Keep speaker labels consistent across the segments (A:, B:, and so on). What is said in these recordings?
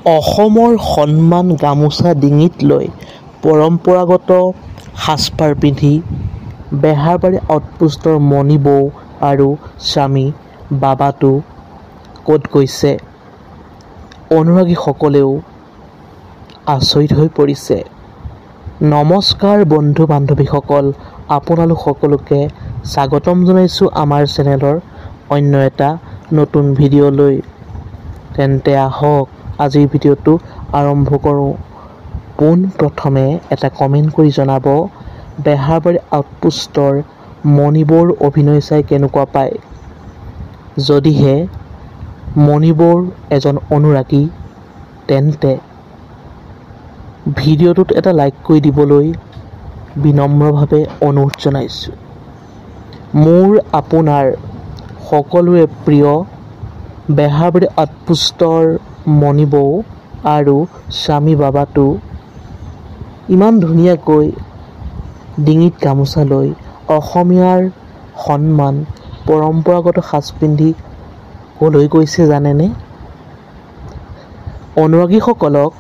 A: অসমৰ সন্মান গামোচা ডিঙিত লৈ পৰম্পৰাগত সাজপাৰ পিন্ধি বেহাৰবাৰী আউটপোষ্টৰ মণি বৌ আৰু স্বামী বাবাটো ক'ত গৈছে অনুৰাগীসকলেও আচৰিত হৈ পৰিছে। নমস্কাৰ বন্ধু বান্ধৱীসকল, আপোনালোক সকলোকে স্বাগতম জনাইছোঁ আমাৰ চেনেলৰ অন্য এটা নতুন ভিডিঅ'লৈ। তেন্তে আহক আজিৰ ভিডিঅ'টো আৰম্ভ কৰোঁ। পোনপ্ৰথমে এটা কমেণ্ট কৰি জনাব বেহাৰবাৰী আউটপোষ্টৰ মণিবৌৰ অভিনয় চাই কেনেকুৱা পায়। যদিহে মণিবৌৰ এজন অনুৰাগী তেন্তে ভিডিঅ'টোত এটা লাইক কৰি দিবলৈ বিনম্ৰভাৱে অনুৰোধ জনাইছোঁ। মোৰ আপোনাৰ সকলোৰে প্ৰিয় বেহাৰবাৰী আউটপোষ্টৰ মণিবৌ আৰু স্বামী বাবাটো ইমান ধুনীয়াকৈ ডিঙিত গামোচা লৈ অসমীয়াৰ সন্মান পৰম্পৰাগত সাজ পিন্ধি ক'লৈ গৈছে জানেনে? অনুৰাগীসকলক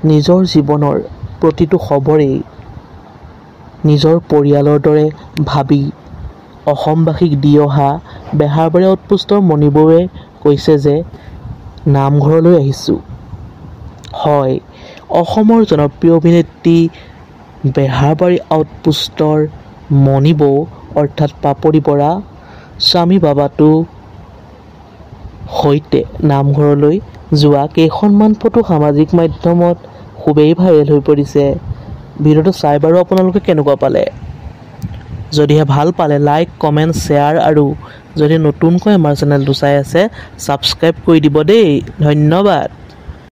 A: নিজৰ জীৱনৰ প্ৰতিটো খবৰেই নিজৰ পৰিয়ালৰ দৰে ভাবি অসমবাসীক দি অহা বেহাৰবাৰী আউটপোষ্টৰ মণিবৌৱে কৈছে যে নামঘৰলৈ আহিছোঁ। হয়, অসমৰ জনপ্ৰিয় অভিনেত্ৰী বেহাৰবাৰী আউটপোষ্টৰ মণিবৌ অৰ্থাৎ পাপৰি বৰা স্বামী বাবাটো সৈতে নামঘৰলৈ যোৱা কেইখনমান ফটো সামাজিক মাধ্যমত খুবেই ভাইৰেল হৈ পৰিছে। ভিডিঅ'টো চাই বাৰু আপোনালোকে কেনেকুৱা পালে? যদিহে ভাল পালে লাইক, কমেণ্ট, শ্বেয়াৰ আৰু যদি নতুনকৈ আমাৰ চেনেলটো চাই আছে ছাবস্ক্ৰাইব কৰি দিব দেই। ধন্যবাদ।